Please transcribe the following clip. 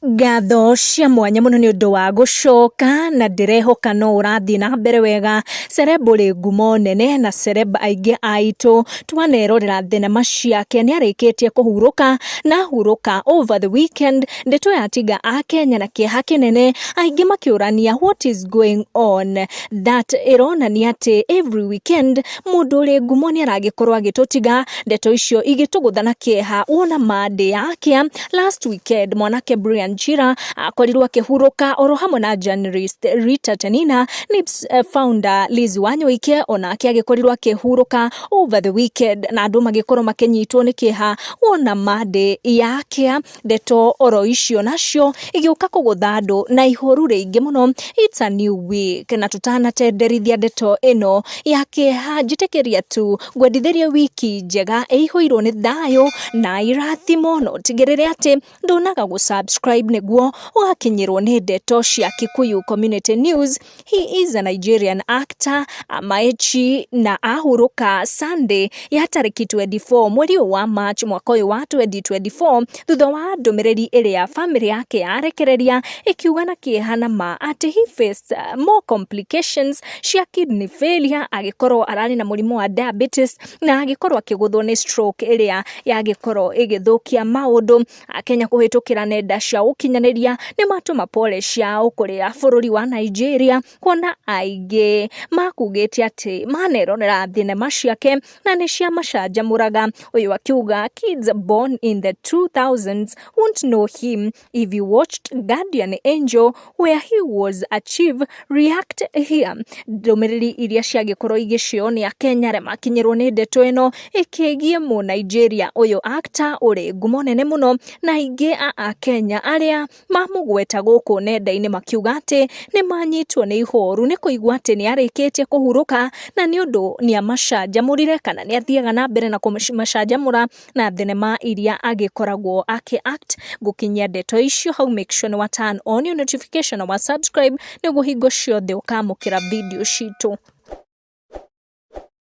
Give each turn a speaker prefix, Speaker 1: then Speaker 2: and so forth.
Speaker 1: Ngatho cia mwanya mũno nĩ ũndũ wa gũcoka na ndĩrehoka no ũrathiĩ na mbere wega. Celeb ũrĩ ngumo nene na celeb aingĩ aitũ twanerorera thenema ciake. Nĩ arĩkĩtie kũhurũka na ahurũka over the weekend. Ndeto yatiga Akenya na kĩeha kĩnene, aingĩ makĩũrania what is going on? That ĩronania atĩ every weekend mũndũ ũrĩ ngumo nĩ aragĩkorwo agĩtũtiga. Ndeto icio igĩtũgũtha na kĩeha wona Monday yakĩa. Last weekend mwanake Brian Chira akorirwo akĩhurũka oro hamwe na journalist Rita Tenina, NIBS founder Liz Wanyoike onake agĩkorirwo akĩhurũka over the weekend, na andũ magĩkorwo makĩnyitwo nĩ kĩeha wona Monday yakĩa. Ndeto oro icio nacio igĩũka kũgũtha andũ na ihoru rĩingĩ mũno. It's a new week, na tũtanatenderithia ndeto ĩno ya kĩeha, njĩtĩkĩria tu ngwendithĩrie wiki njega ĩihũirwo nĩ thayũ na irathimo, na ũtigĩrĩre atĩ ndunaga gũ-subscribe nĩguo ũgakinyĩrwo nĩ ndeto cia Kikuyu Community News. He is a Nigerian actor, Amaechi, na ahurũka Sunday ya tarĩki 24 mweri ũyũ wa March mwaka ũyũ wa 2024, thutha wa ndũmĩrĩri ĩrĩa famĩlĩ yake yarekereria ĩkiuga na kĩeha na ma atĩ he faced more complications cia kidney failure, agĩkorwo ararĩ na mũrimũ wa diabetes na agĩkorwo akĩgũthwo nĩ stroke ĩrĩa yagĩkorwo ĩgĩthũkia maũndũ. Akenya kũhĩtũkĩra nenda cia ũkinyanĩria nĩ matũma pole ciao kũrĩa bũrũri wa Nigeria, kuona aingĩ makugĩte atĩ manerorera thenema ciake na nĩ ciamacanjamũraga. Ũyũ akiuga, "Kids born in the 2000s won't know him. If you watched Guardian Angel where he was a chief, react here." Ndũmĩrĩri iria ciagĩkorwo igĩcio nĩ Akenya arĩa makinyĩrwo nĩ ndeto ĩno ĩkĩgiĩ mũ Nigeria ũyũ actor ũrĩ ngumo nene mũno, na aingĩ a Akenya arĩa mamũgweta gũkũ nenda-inĩ makiuga atĩ nĩ manyitwo nĩ ihoru nĩ kũigua atĩ nĩ arĩkĩtie kũhurũka, na nĩ ũndũ nĩ amacanjamũrire kana nĩ athiaga na mbere na kũmacanjamũra na thenema iria agĩkoragwo akĩ act. Ngũkinyia ndeto icio hau, make sure nĩ wa turn on your notification na wa subscribe nĩguo hingo ciothe ũkamũkĩra video citũ.